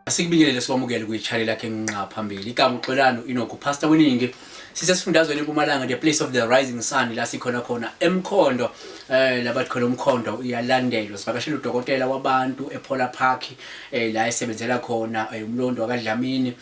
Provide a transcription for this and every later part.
Asikubingelele sikwamukele kwi-channel yakhe nqa phambili. Igama uXolani uEnoch Pastor Weningi. Sisesifundazweni eMpumalanga, the place of the rising sun, la sikhona khona eMkhondo, labathi khona uMkhondo uyalandelwa. Sivakashela udokotela wabantu ePhola Park, la esebenzela khona, umlondo wakaDlamini,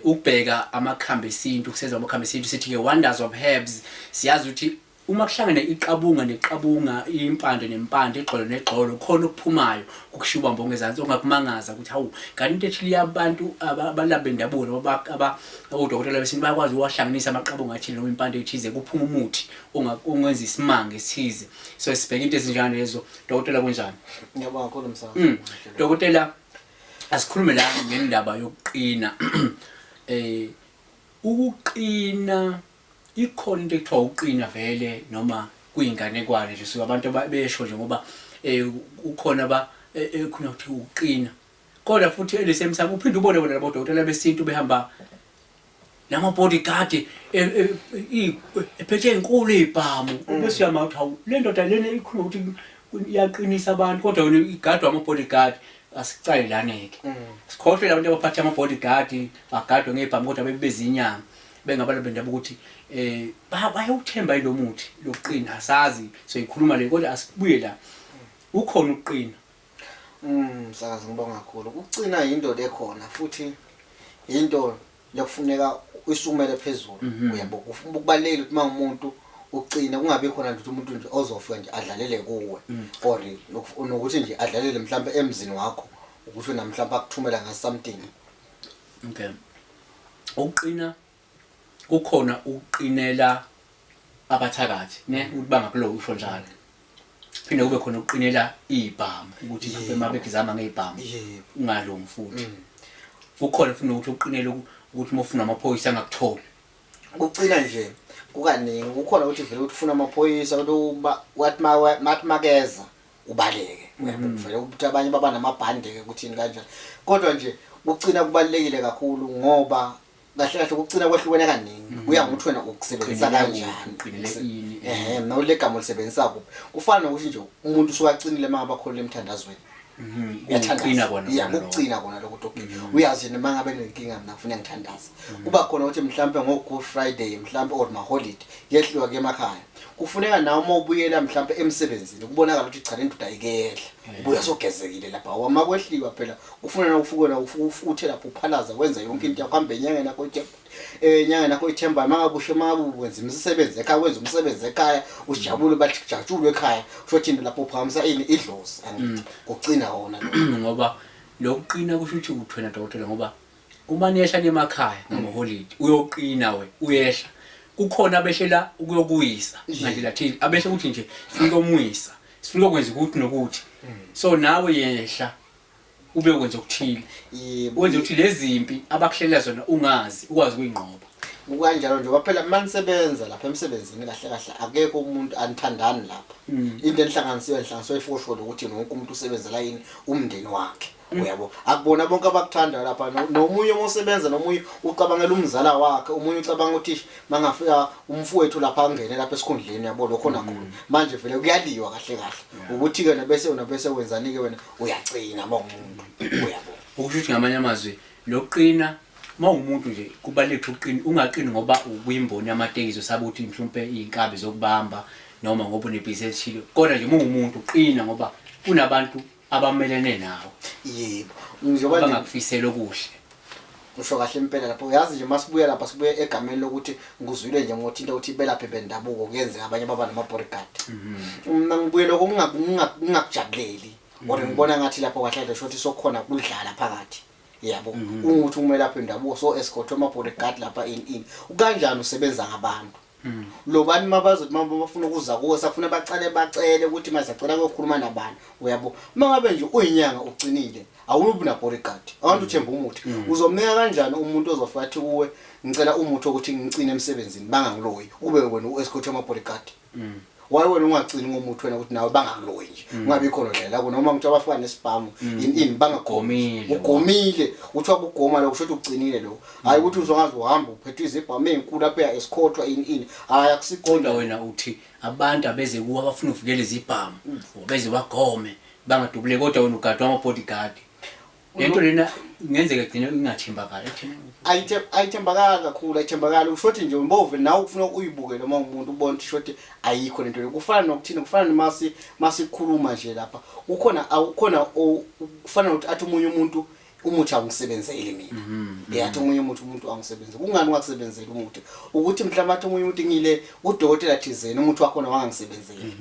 ukubheka amakhambi esintu, kusenza amakhambi esintu, sithi ke wonders of herbs. Siyazi ukuthi uma kuhlangene iqabunga neqabunga, impande nempande, igxolo negxolo, khona okuphumayo kukushiya ubambo ngezansi ongakumangaza ukuthi hawu, kanti into ethile yabantu abalaphi bendabuko noma abodokotela besintu bayakwazi ukuwahlanganisa amaqabunga athile noma impande ethize, kuphuma umuthi ongenza isimanga esithize. So sibheke into ezinjengalezo. Dokotela, kunjani? Ngiyabonga kakhulu, msakazi. Dokotela, asikhulume la ngendaba yokuqina. Ukuqina, ikhona into ekuthiwa ukuqina vele noma kuyinganekwane nje suke abantu besho nje, ngoba ukhona ba ekhona ukuthi ukuqina, kodwa futhi at the same time uphinde ubone bona labo dokotela besintu behamba nama bodyguard, ephethe inkulu izibhamu, bese uyama ukuthi hawu, le ndoda lena ikhuluma ukuthi iyaqinisa abantu, kodwa yona igadwa ama bodyguard. Asicale lana-ke, sikhohlwe labantu abaphathe ama bodyguard bagadwe ngezibhamu kodwa bebezinyanga bengabantu bendaba ukuthi bayawuthemba yilo muthi lokuqina. Asazi, soyikhuluma le, kodwa asibuye la, ukhona ukuqina? Msakazi, ngibonga kakhulu. Ukucina into lekhona futhi into lekufuneka isukumele phezulu. Uyabo, kubalulekile ukuthi uma umuntu ucina kungabi khona nje ukuthi umuntu nje ozofika nje adlalele kuwe or nokuthi nje adlalele mhlawumbe emzini wakho, ukuthi wena mhlawumbe akuthumela nga something. Okay, ukuqina kukhona, ukuqinela abathakathi ne ukuthi bangakulowo, usho njalo. Phinde kube khona ukuqinela izibhamu, ukuthi mhlawumbe uma begizama ngezibhamu ungalungi. Futhi kukhona futhi nokuthi uqinele ukuthi uma ufuna amaphoyisa angakutholi. Kucina nje kukaningi. Kukhona ukuthi vele ukuthi ufuna amaphoyisa, ukuthi wathi mathi makeza ubaleke, uyabo, vele ukuthi abanye baba namabhande-ke ukuthi yini kanjani. Kodwa nje kucina kubalulekile kakhulu, ngoba kahle kahle kucina kwehlukene kaningi, kuya ngokuthi wena ukusebenzisa Uqinele kanjani. kuphi, uqinele ini. Ehe, nole gama ulisebenzisa kuphi. Kufana nokuthi nje umuntu usuke acinile uma ngabe akholelwa emthandazweni. Ukuqina kona. Ya. Kona lokho. Kukucina kona lokho, ukuthi okay, uyazi nje uma ngabe nenkinga mina ngifuna ngithandaza. Kuba khona ukuthi mhlampe ngo-Good Friday mhlampe or ma-holiday kuyehliwa kuye emakhaya, kufuneka nawe uma ubuyela mhlampe emsebenzini kubonakala ukuthi cha, le ndoda ayikehla, ubuya sogezekile lapha. Uma kwehliwa phela kufuna na ufike na ufuthe lapho, uphalaza, wenza yonke into yakho, hambe enyangeni yakho, enyangeni yakho ithembayo. Uma ngabe usho, uma ngabe wenza imisebenzi ekhaya, wenza umsebenzi ekhaya, ujabule, bathi kujatshulwe ekhaya, kusho ukuthi lapho uphakamisa ini? Idlozi, angithi? Kucina wona lo. Ngoba lokuqina kusho ukuthi uthi wena dokotela, ngoba uma niyehla emakhaya ngamaholidi, uyoqina we uyehla, kukhona abehlela ukuyokuwisa ngandlela thile, abehla ukuthi nje sifuna ukumwisa, sifuna ukwenza ukuthi nokuthi, so nawe yehla ube wenza okuthile. Wenza ukuthi lezi zimpi abakuhlelela zona ungazi ukwazi ukuyinqoba. Kukanjalo nje, phela uma nisebenza lapha emsebenzini, kahle kahle akekho umuntu anithandani lapha. Into enihlanganisiwe, nihlanganiswe ifosholo, ukuthi wonke umuntu usebenzela yini? Umndeni wakhe, uyabo. Akubona bonke abakuthandayo lapha. Nomunye uma usebenza, nomunye ucabangela umzala wakhe, omunye ucabanga ukuthi "Ish, mangafika umfowethu lapha angene lapha esikhundleni," uyabo, lokho nakhona manje vele kuyaliwa kahle kahle, ukuthi-ke nabese wena bese wenzani-ke wena? Uyacina uma umuntu, uyabo. Ukusho ukuthi ngamanye amazwi lokuqina, uma uwumuntu nje kubalulekile ukuthi uqine, ungaqini ngoba ukwimboni yamatekisi usaba ukuthi mhlawumpe iy'nkabi zokubamba noma ngoba unebhizinisi elithile, kodwa nje uma uwumuntu uqina ngoba kunabantu abamelene nawe Yebo, njengoba nje abangakufisela okuhle. Usho kahle impela lapho. Uyazi nje, masibuya lapha, sibuye egameni lokuthi nguzwile nje ngothinta ukuthi belaphi bendabuko kuyenzeka abanye baba nama-bodyguard. Mina ngibuye lokho ngingakujabuleli or ngibona ngathi lapho kahle kahle shothi sokhona kudlala phakathi, yabo, ungukuthi umelaphi wendabuko so escort ama-bodyguard lapha in in kanjani usebenza ngabantu lo bani mabazothi uma bafuna ukuza kuwe safuna bacale bacele ukuthi masacela kuyokhuluma nabantu, uyabo. Uma ngabe nje uyinyanga ucinile, awubi na-bodyguard. Abantu uthemba umuthi, uzomnika kanjani umuntu ozofika athi kuwe, "Ngicela umuthi wokuthi ngicine emsebenzini bangangiloyi," ube wena u-escort ama-bodyguard? Why wena ungacini ngomuthi wena ukuthi nawe bangakuloyi nje, ungabi khona odlalela kuno, noma kuthiwa bafika nesibhamu ini ini bangagomi? Ugomile. Ugomile, kuthiwa kugoma lokho, kusho ukuthi ucinile lokho, hhayi ukuthi uzongaze uhambe uphethe izibhamu ey'nkulu lapha uya-escortwa ini ini, hhayi, akusikhona. Kodwa wena uthi abantu abeze kuwe abafuna uvikela izibhamu beze bagome bangadubuleki, kodwa wena ugadwa ama-bodyguard. Lento lena ingenzeka igcine ingathembakali ethina. Ayithembakali kakhulu, ayithembakali. Ushothi nje umbove nawe ufuna uyibukele uma umuntu ubona ukuthi shothi ayikho lento le. Kufana nokuthini, kufana nemasi masikhuluma nje lapha. Kukhona awukhona kufana nokuthi athi omunye umuntu umuthi awungisebenzeli mina. Athi omunye umuntu umuntu awungisebenzeli. Kungani ungakusebenzeli umuthi? Ukuthi mhlawumbe athi omunye umuntu ngile udokotela thizeni umuthi wakhona wangangisebenzeli.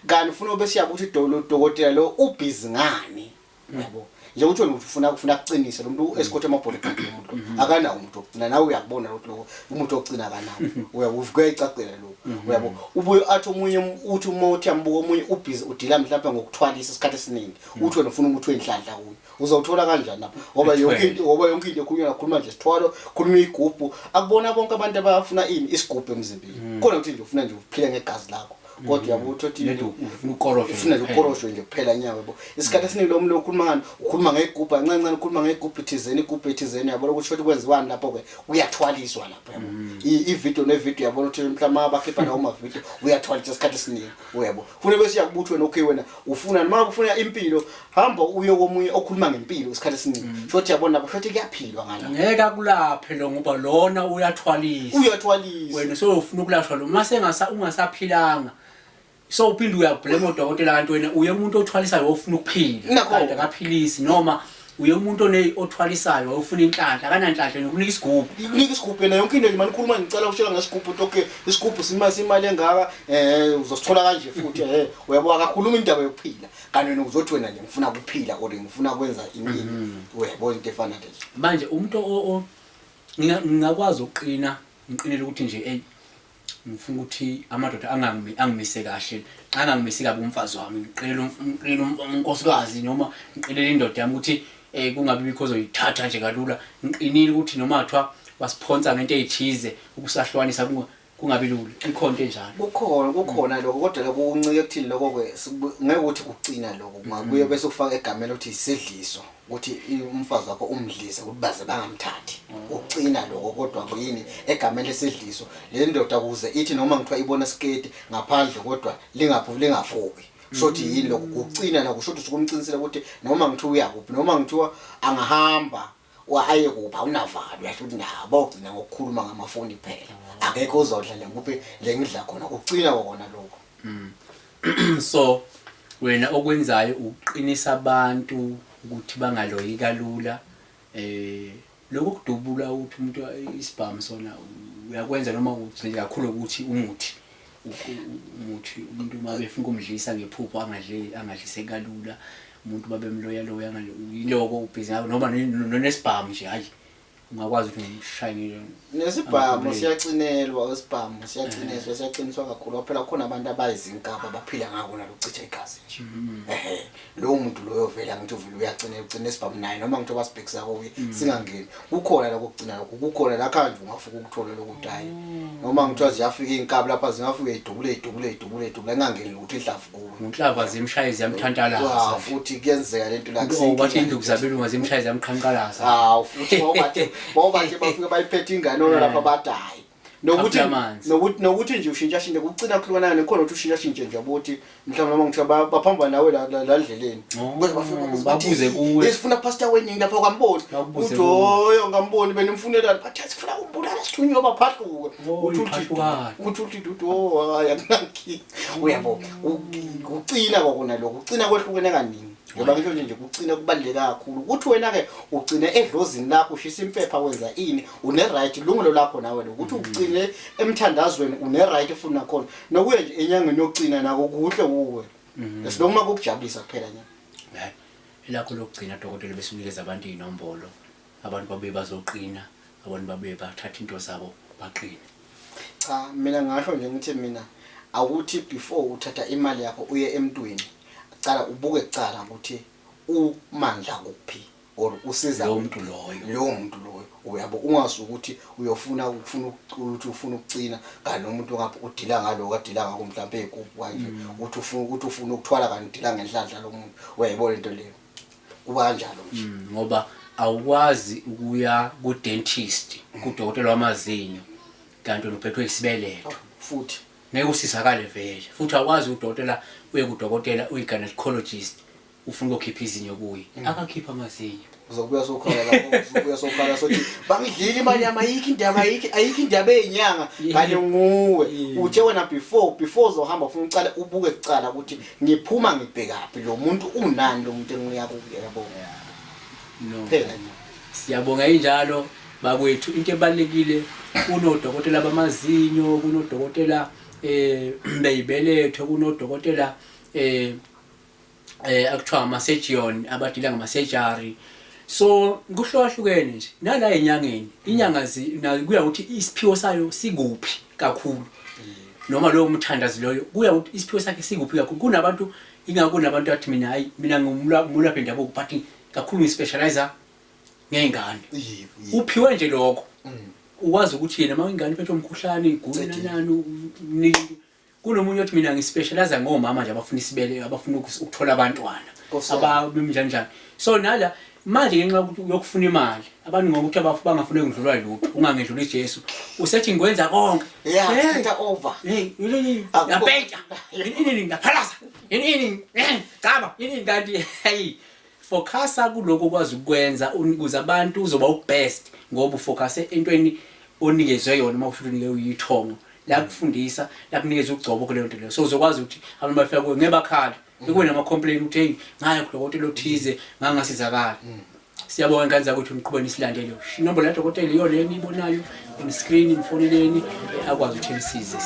Kanti ufuna ube siyabuthi udokotela lo ubhizi ngani? Yabo. Nje utsho ukuthi ufuna kuqinise lo muntu escort ama-bodyguard lo muntu lo. Akanawo umuntu wokugcina, nawe uyakubona ukuthi lokho umuntu wokugcina akanawo. Uyabo, kuyayicacela lokho. Uyabo, ubuye athi omunye uthi uma uthi yambuka omunye ubhizi udila mhlawumbe ngokuthwalisa isikhathi esiningi. Uthi wena ufuna umuthi wenhlanhla kuye. Uzawuthola kanjani lapho? Ngoba yonke into, ngoba yonke into ekhulunywa khuluma nje sithwalo, khuluma igubhu. Akubona bonke abantu abafuna ini isigubhu emzimbeni. Khona ukuthi nje ufuna nje uphile ngegazi lakho. Kodwa uyabo uthi Lento ufuna ukoroshwe. Ufuna nje ukoroshwe nje kuphela nyawo yabo. Isikhathi esiningi lo muntu okhuluma ngani ukhuluma ngegubhu kancane kancane, ukhuluma ngegubhu thizeni, igubhu thizeni, yabo ukuthi shothi kwenziwani lapho ke, uyathwaliswa lapho yabo. I-video ne-video yabo ukuthi mhlawumbe abakhipha lawo ma-video uyathwalisa isikhathi esiningi uyabo. Funa bese uyakubuthi wena okay wena ufuna noma ufuna impilo, hamba uye komunye okhuluma ngempilo isikhathi esiningi. Shothi yabona lapho shothi kuyaphilwa ngala. Ngeke akulaphe lo ngoba lona uyathwalisa. Uyathwalisa. Wena sewufuna ukulashwa lo mase ngasa ungasaphilanga. So uphinde uyablame udokotela kanti wena uye umuntu othwalisayo ofuna ukuphila. Nakho. Kanti akaphilisi noma uye umuntu one othwalisayo ofuna inhlanhla, akananhlanhla nokunika isigubhu. Ikunika isigubhu yena yonke into nje manikhuluma ngicela ukushela ngesigubhu ukuthi okay isigubhu simali engaka, uzosithola kanje futhi, uyabo akakhuluma indaba yokuphila. Kanti wena uzothi wena nje ngifuna ukuphila or ngifuna kwenza ini. Uyabo into efana nje. Manje umuntu ngingakwazi ukuqina, ngiqinele ukuthi nje hey ngifuna ukuthi amadoda angimise kahle, angangimise kabi umfazi wami, ngiqinele ngiqinele unkosikazi noma ngiqinele indoda yami ukuthi kungabi bikho ozoyithatha nje kalula. Ngiqinile ukuthi noma kuthiwa basiphonsa ngento ezithize ukusahlukanisa kungabi lula. Ikhona into enjalo. Kukhona, kukhona lokho, kodwa lokho kuncike ekuthini lokho ke ngeke ukuthi kucina lokho, kungabuye bese ufaka egameni ukuthi isidliso, ukuthi umfazi wakho umdlise ukuthi baze bangamthathi. Ucina lokho kodwa kuyini egameni lesidliso. Le ndoda kuze ithi noma ngithiwa ibona isiketi ngaphandle kodwa lingafuki. Shothi yini lokho kucina lokho, shothi usukumqinisela ukuthi noma ngithiwa uyakuphi, noma ngithiwa angahamba aye kuphi, awunavalo, uyasho ukuthi nabo ugcina ngokukhuluma ngamafoni kuphela. Akekho ozodla le kuphi le ngidla khona, kucina kona lokho. So wena okwenzayo uqinisa abantu ukuthi bangaloyi kalula. Lokho kudubula ukuthi umuntu isibhamu sona uyakwenza noma ugcine kakhulu ukuthi umuthi umuthi umuntu uma befuna ukumdlisa ngephupho angadlise kalula, umuntu babemloya loya yiloko ubhizi ngakho noma nonesibhamu nje, hayi ungakwazi ukuthi umshaye Nesibhamu angakubuleli. Siyacinelwa isibhamu, siyaciniswa, siyaqiniswa kakhulu. Phela kukhona abantu abayizinkaba abaphila ngako nalokuchitha igazi nje. Lowo muntu loyo vele angithi uvele uyacinela, ugcina isibhamu naye noma ngithi basibhekisa kuye singangeni. Kukhona lokho kugcina lokho, kukhona la khanje ungafika ukuthola lokho hayi. Noma ngithiwa ziyafika izinkabi lapha zingafika idubule idubule idubule idubule ingangeni lutho inhlavu kuwe. Unhlava zimshaye ziyamthantalaza. Wa futhi kuyenzeka lento la Oh, bathi induku zabelungu zimshaye ziyamqhanqalaza. Hawu futhi bawubathe bafika bayiphethe ingane ona lapha badayi. Nokuthi Khafula amanzi. nokuthi nje ushintsha shintshe kucina kuhlukana nekhona ukuthi ushintsha shintshe nje ukuthi mhlawumbe noma ngithiwa baphamba nawe la ndleleni. Oh, Bese bafika babuze bathi, babuze kuwe. Sifuna pastor weningi lapha kwamboni. Bakubuze Uthi, kuwe. Oyo ngamboni benimfunelani. Bathi sifuna ukumbulala sithunywe baphahluke. Oh, Uthi uthi iphahlukayo. uthi uthi uthi oh hayi akunankinga. Uyabo kucina kwakona lokho, kucina kwehlukene kaningi. Ngoba ngisho nje kucina kubaluleke kakhulu. Ukuthi wena ke ugcine edlozini lakho ushisa impepha wenza ini, une right ilungelo lakho nawe lokho. Ukuthi ugcine emthandazweni une right futhi nakhona. Nokuye nje enyangeni yokugcina nako kuhle kuwe. Esilokhu makukujabulisa kuphela nje. Elakho lokugcina dokotela bese unikeza abantu inombolo, abantu babuye bazoqina, abantu babuye bathatha into zabo baqine. Cha, mina ngasho nje ngithi mina awuthi before uthatha imali yakho uye emntwini, cala ubuke kucala ukuthi umandla kuphi or usiza Lowo muntu loyo. Lowo muntu loyo uyabo, ungazi ukuthi uyofuna ukufuna ukuthi ufuna ukucina kanti lo muntu ngapha udila ngaloko adila ngakho mhlawumbe eyigubhu kanje, uthi ufuna ukuthwala kanti udila ngenhlanhla lo muntu, uyayibona into leyo, kuba kanjalo nje. Ngoba awukwazi ukuya ku dentist, kudokotela wamazinyo kanti wena uphethwe isibeletho. Futhi ngeke usizakale vele. Futhi awukwazi udokotela uye kudokotela uyi-gynecologist ufuna ukukhipha izinyo kuye, akakhipha amazinyo. Uzobuya sokhala lapho, uzobuya sokhala sothi bangidlile imali yami, ayikho indaba, ayikho, ayikho indaba eyinyanga kanye nguwe. Uthe wena before uzohamba ufuna ucale ubuke kucala ukuthi ngiphuma ngibhekaphi, lo muntu unani, lo muntu engiya kuye, yabo. No. Phela nje. Siyabonga injalo bakwethu. Into ebalekile, kunodokotela bamazinyo, kunodokotela beyibeletho, kunodokotela akuthiwa ama-surgeon abadila ngama-surgery. So kuhlukahlukene nje nala enyangeni, inyanga kuya ukuthi isiphiwo sayo sikuphi kakhulu, noma lowo mthandazi loyo kuya ukuthi isiphiwo sakhe sikuphi kakhulu. Kunabantu, ingakho kunabantu athi mina hayi, mina ngumlaphi wendabuko, but kakhulu ngispecialize ngey'ngane. Yebo. Uphiwe nje lokho, ukwazi ukuthi yena uma ingane iphethwe umkhuhlane igule Cedile. nani. Kunomunye othi mina ngispecialize ngomama nje abafuna isibele, abafuna ukuthola abantwana, Nkosi yami. abamnjani njani. So nala manje ngenxa yokuthi uyokufuna imali, abantu ngokuthi bangafuni ukudlulwa lutho, ungangedluli Jesu, usethi ngikwenza konke. Yeah, Hey. take over. Hey, yini Akukho- ngapenta, yini ngaphalaza, yini caba, yini kanti hey, focusa kuloko okwazi ukwenza ukuze abantu uzoba ubest, ngoba ufocuse entweni onikezwe yona. Uma usho unike uyithongo la kufundisa, la kunikeza ugcobo kuleyo nto leyo, so uzokwazi ukuthi abantu bafika kuwe ngeke bakhale, bekube nama complaint ukuthi hey, ngaya kudokotela othize ngangasizakala. Siyabonga ingane zakwethu, niqhubeke nisilandele. Inombolo yadokotela iyo le niyibonayo on screen, nifoneleni, akwazi ukuthi nisize.